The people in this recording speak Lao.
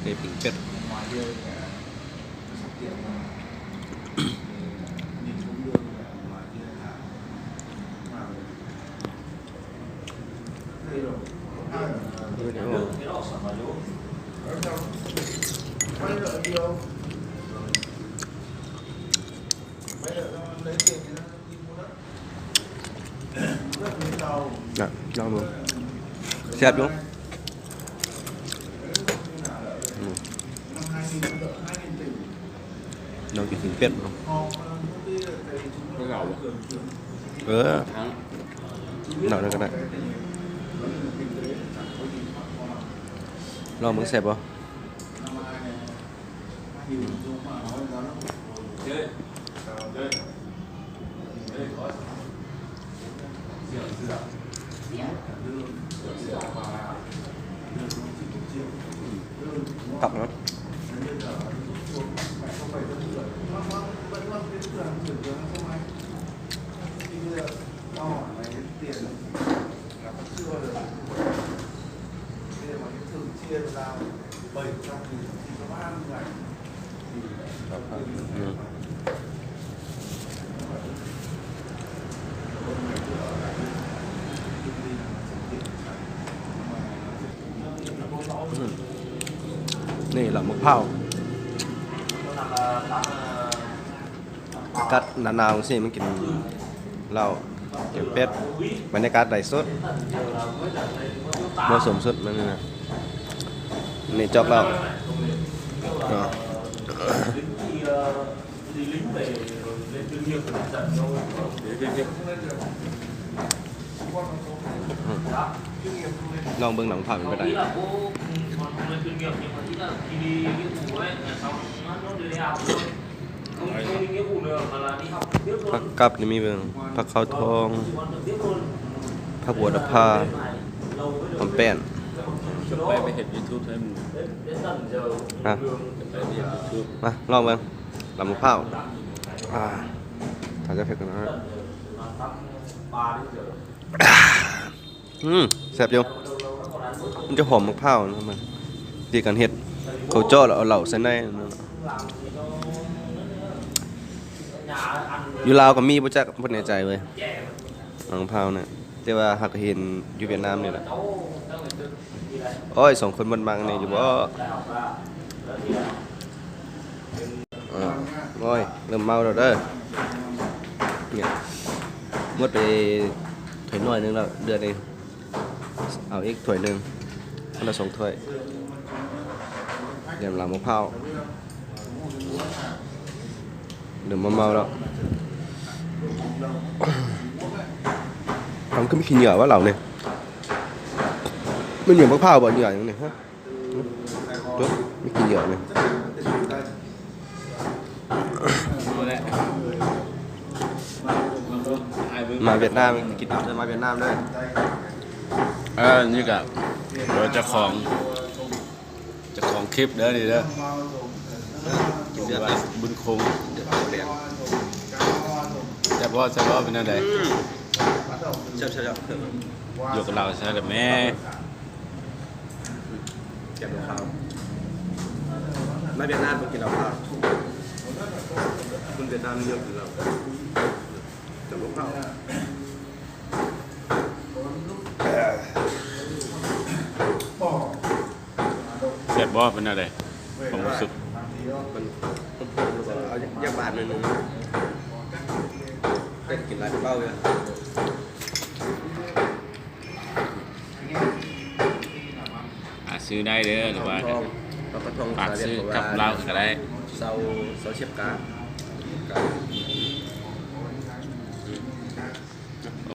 ໃສ່ປີ້ງເປັດ. ນະ ລອງເບິ່ງ ແຊບຢູ່. ອືມ ລອງກິນປີ້ງເປັດເນາະ. ເອີ ເອົານັ້ນກໍໄດ້ ລອງເບິ່ງແຊບບໍ່? ຕັກເນາະ. ນີ້ລະໝາກພ້າວ. ອາກາດໜາວໆ ຈັ່ງຊີ້ ມາກິນເຫຼົ້າ ແກງເປັດ ບັນຍາກາດໄລຟ໌ສົດ ເໝາະສົມສຸດ. ແມ່ນນີ້ນະ ນີ້ຈອກເຫຼົ້າເນາະ. ອືມ ລອງເບິ່ງໜັງຜ່ານເປັນໄປໄດ້. ຜັກກັບນີ້ມີເບິ່ງ ຜັກຂາວທອງ ຜັກບົວລະພາ ຫອມແປ້ນ. ຈະໄປ ໄປເຮັດຢູທູບໃຫ້ໝູ່ ຮະ ຈະໄປເຮັດຢູທູບ. ມາລອງເບິ່ງ ລຳໝາກພ້າວ. ອາ ຖ້າຈະເຜັດກັນນະ. ອືມ ແຊບຢູ່ ມັນຈະຫອມໝາກພ້າວນະ. ວິທີການເຮັດ ເຂົາເຈາະແລ້ວເອົາເຫຼົ້າໃສ່ໃນ. ຢູ່ລາວກໍມີບໍ່ຈັກ ບໍ່ແນ່ໃຈເວີຍ ໝາກພ້າວນະ ແຕ່ວ່າຫາກເຫັນຢູ່ຫວຽດນາມນີ້ແຫຼະ. ໂອ້ຍ ສອງຄົນມັນມັກແນ່ຢູ່ບໍ່? ອາ ໂອ້ຍ ເລີ່ມເມົາແລ້ວເດີ. ນີ້ ໝົດໄປຖ້ວຍນ້ອຍໜຶ່ງແລ້ວ ເດືອນນີ້ ເອົາອີກຖ້ວຍໜຶ່ງ ຄົນລະສອງຖ້ວຍ. ເລີ່ມລຳໝາກພ້າວ ເລີ່ມເມົາແລ້ວ. ມັນຄືມີຂີ້ເຫຍື້ອວະເຫຼົ່ານີ້? ມັນເຫຍື້ອໝາກພ້າວບໍ່? ເຫຍື້ອຫຍັງນີ້ ຮະ? ມີຂີ້ເຫຍື້ອນີ້. ມາຫວຽດນາມກິນເຂົ້າເດີ ມາຫວຽດນາມເດີ. ເອີ ນີ້ກະເຈົ້າຂອງ ເຈົ້າຂອງຄລິບເດີນີ້ເດີ ກິນເລືອດ ບຸນຄົງ. ແຊບບໍ່? ແຊບບໍ່? ເປັນແນວໃດ? ອືມ ແຊບໆໆ. ຢູ່ກັບລາວຊະແຫຼະແມ່. ແຈ່ມເຫຼົ້າຂາວ ມາຫວຽດນາມຕ້ອງກິນເຫຼົ້າຂາວ. ຄົນຫວຽດນາມເລືອກກິນເຫຼົ້າ ແຈ່ມເຫຼົ້າຂາວ. ແຊບບໍ່? ເປັນແນວໃດຄວາມຮູ້ສຶກ? ມັນ ເອົາຢາກບາດໜ້ອຍໜຶ່ງ ແຕ່ກິນຫຼາຍເປັນເບົາຢູ່. ຫາຊື້ໄດ້ເດີ ຫຼືວ່າ ປາກຊື້ກັບລາວກໍໄດ້. ເຊົາ ເຊົາຊຽບກາ ກາ